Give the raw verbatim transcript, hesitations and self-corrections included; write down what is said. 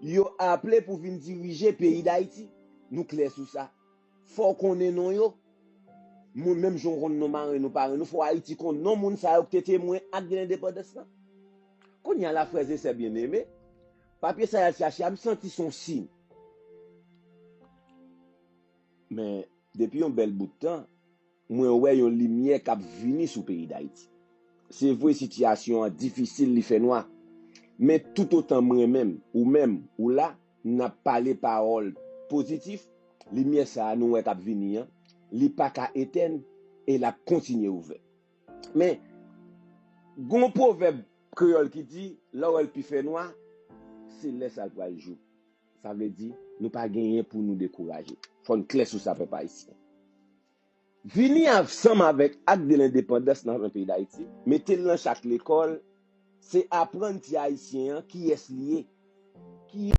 yo aple pou vin dirije peyi Dayiti. Nou klè sou sa. Fò w konnen non yo. Moun menm jan w konn non marenn ou parenn ou, fò Ayiti konn non moun sa yo ki te temwen ak de lendepandans lan. Kounye a la, frè e sè byeneme, papye sa y al chache a, m santi se yon siy. Men, depi yon bèl bout tan, mwen wè yon limyè k ap vini sou peyi Dayiti. Se vre, sitiyasyon an difisil, li fè nwa. Men toutotan mwen menm, ou menm, ou la, n ap pale pawòl pozitif, limyè sa a nou wè k ap vini an, li pa ka etèn e l ap kontinye ouvè. Men, gen yon pwovèb kreyòl ki di, lè w wè l pi fè nwa, se lè sa l pral jou. Sa vle di, nou pa genyen pou nou dekouraje. Fò n klè sou sa, pèp ayisyen. Vini ansanm avèk ak de lendepandans nan peyi Dayiti, mete l nan chak lekòl, se aprann ti ayisyen an kiyès li ye. Ki